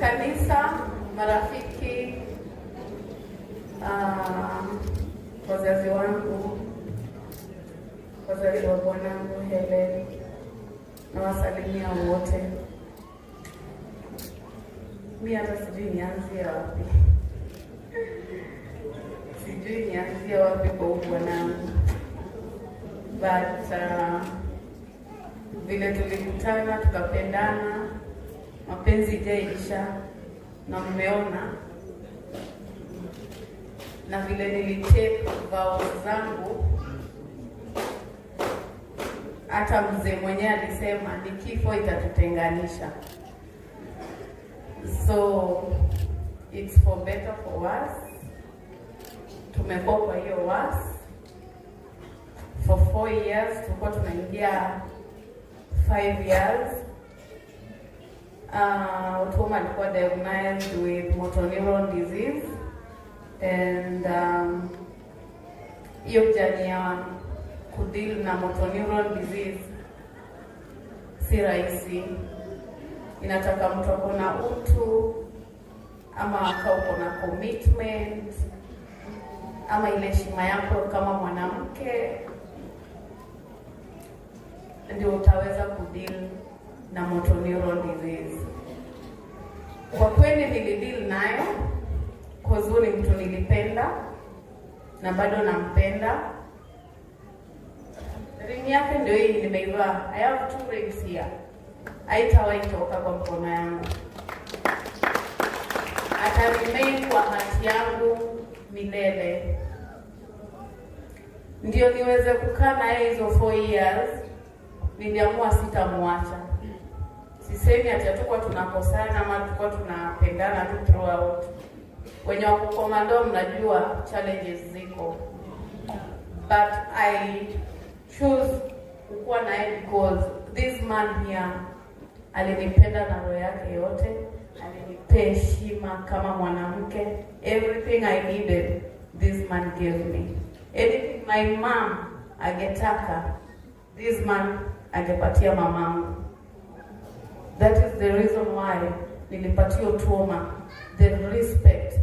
Kanisa, marafiki, wazazi wangu, wazazi wa bwanangu Helen, nawasalimia wote. Mi hata sijui nianzie wapi, sijui nianzie wapi kwa huu bwanangu, but vile tulikutana tukapendana, mapenzi haijaisha na mmeona, na vile nilitake vows zangu, hata mzee mwenyewe alisema ni kifo itatutenganisha, so it's for better for worse. Tumekuwa kwa hiyo worse for 4 years, tulikuwa tunaingia 5 years. Otuoma alikuwa diagnosed with motor neuron disease and hiyo journey ya kudeal na motor neuron disease si rahisi. Inataka mtu ako na utu ama aka uko na commitment ama ile heshima yako kama mwanamke, ndio utaweza kudeal na motor neuron disease. Kwa kweli nilideal nayo 'cause huyu ni mtu nilipenda na bado nampenda. Ring yake ndio hii nimeivaa. I have two rings here. Haitawahi toka kwa mkono yangu. Ata remain kwa heart yangu milele. Ndio niweze kukaa na yeye hizo 4 years, niliamua sitamwacha. Sisemi ati hatukuwa tunakosana ama tulikuwa tunapendana tu throughout. Wenye wako komando mnajua challenges ziko, but I choose kukuwa naye because this man here alinipenda na roho yake yote, alinipea heshima kama mwanamke. Everything I needed, this man gave me. Anything my mom angetaka, this man angepatia mamangu. That is the reason why nilipatia Otuoma the respect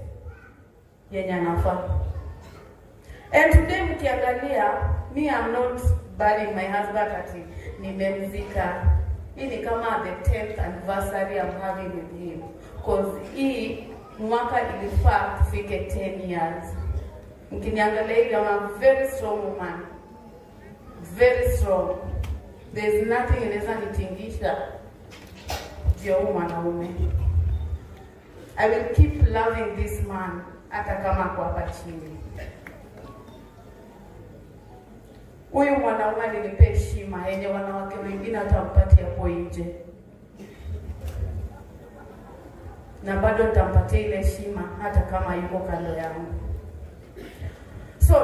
yenye anafaa. And today mkiangalia, me, I'm not burying my husband ati nimemzika. Hii ni kama the 10th anniversary I'm having with him. 'Cause hii mwaka ilifaa tufike 10 years. Mkiniangalia hivi, I'm a very strong woman. Very strong. There's nothing inaweza nitingisha juu ya huyu mwanaume. I will keep loving this man hata kama ako hapa chini. Huyu mwanaume alinipea heshima yenye wanawake wengine hata mpati hapo nje, na bado nitampatia ile heshima hata kama yuko kando yangu. So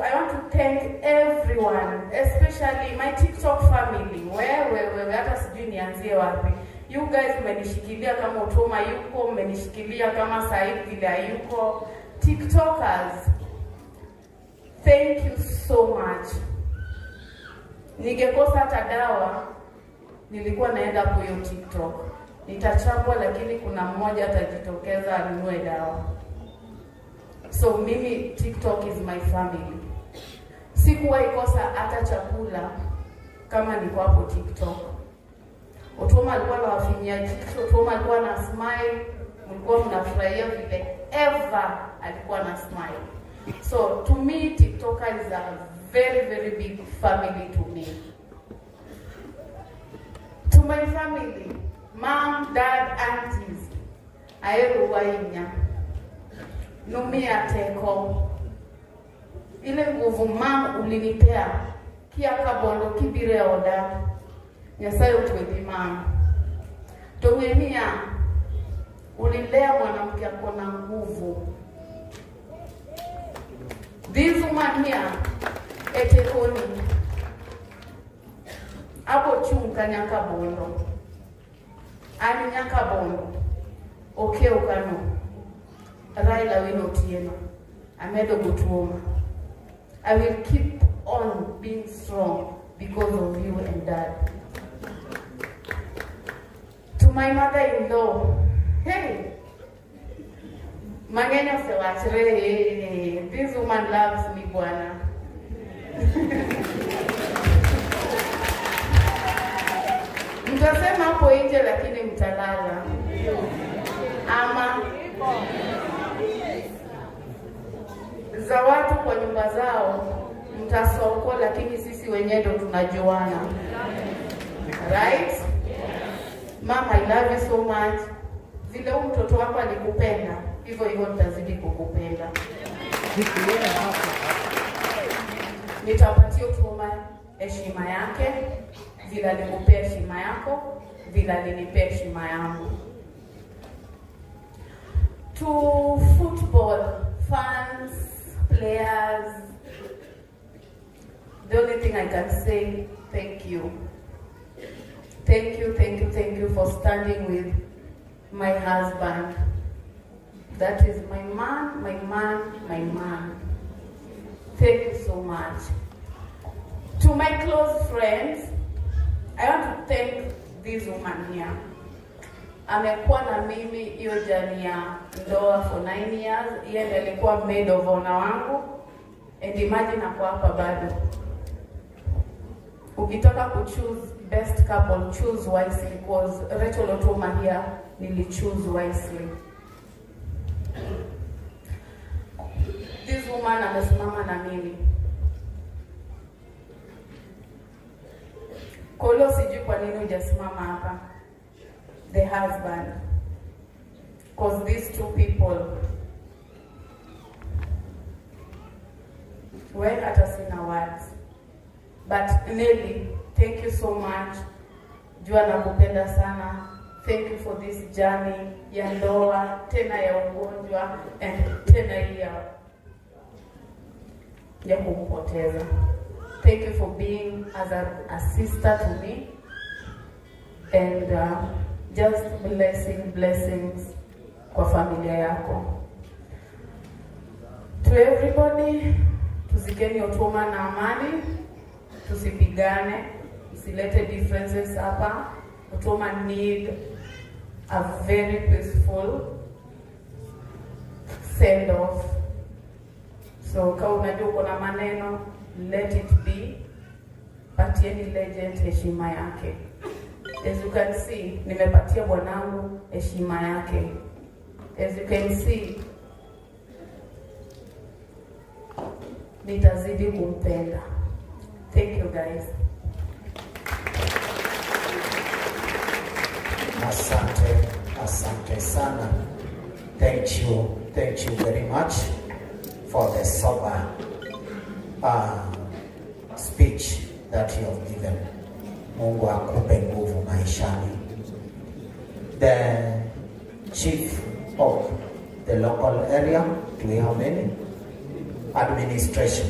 I want to thank everyone, especially my TikTok family. Wewe wewe, hata sijui nianzie wapi. You guys mmenishikilia kama Otuoma yuko, mmenishikilia kama Said vile hayuko. TikTokers, thank you so much. Ningekosa hata dawa, nilikuwa naenda hapo hiyo TikTok. Nitachapwa, lakini kuna mmoja atajitokeza anunue dawa. So mimi, TikTok is my family. Sikuwahi kosa hata chakula kama niko hapo TikTok. Otuoma alikuwa anawafinyia jicho, Otuoma alikuwa na smile, mlikuwa mnafurahia vile ever alikuwa na smile. So to me, TikToker is a very, very big family to me. To my family, mom, dad, aunties, ahero ahinya. Numiya teko. Ile nguvu, mam, ulinipea kia kabondo kibiro e oda. Nyasaye ogwedhi, mam. To ng'e niya, ulilea mwanamke ako na nguvu. This woman here, etekoni abo chung' ka nyaka bondo. An nyaka bondo. Okew kano. Raila Wino Otieno. Amedo Otuoma. I will keep on being strong because of you and Dad. To my mother-in-law, Hey, mang'eny osewachre. This woman loves me, bwana. Mtasema hapo nje, lakini mtalala ama za watu kwa nyumba zao mtasoko, lakini sisi wenyewe ndo tunajuana, right? Mama, I love you so much. Vile huyu mtoto wako alikupenda, hivyo hivyo nitazidi kukupenda. Nitapatia Otuoma heshima yake, vile alikupea heshima yako, vile alinipea heshima yangu. To football fans, players, the only thing I can say, thank you. Thank you, thank you, thank you for standing with my husband. That is my man, my man, my man. Thank you so much. To my close friends, I want to thank this woman here. Amekuwa na mimi hiyo journey ya ndoa for 9 years. Yeye ndiye alikuwa maid of honor wangu, and imagine ako hapa bado. Ukitaka kuchoose best couple, choose wisely, because Rachel Otuoma here nili choose wisely. This woman amesimama na mimi. Kolo, sijui kwa nini hujasimama hapa. The husband. 'Cause these two people, well, hata sina words. But Nelly, thank you so much. Jua nakupenda sana. Thank you for this journey ya ndoa, tena ya ugonjwa, and tena hii ya kumpoteza. Thank you for being as a sister to me and just blessings kwa familia yako. To everybody, tuzikeni Otuoma na amani, tusipigane, usilete differences hapa. Otuoma need a very peaceful send off. So kama unajua uko na maneno, let it be. Patieni legend heshima yake. As you can see, nimepatia bwanangu heshima yake. As you can see, nitazidi kumpenda. Thank you, guys. Asante, asante sana. Thank you very much for the sober speech that you have given. Mungu akupe nguvu maishani. The chief of the local area, do we have any? Administration.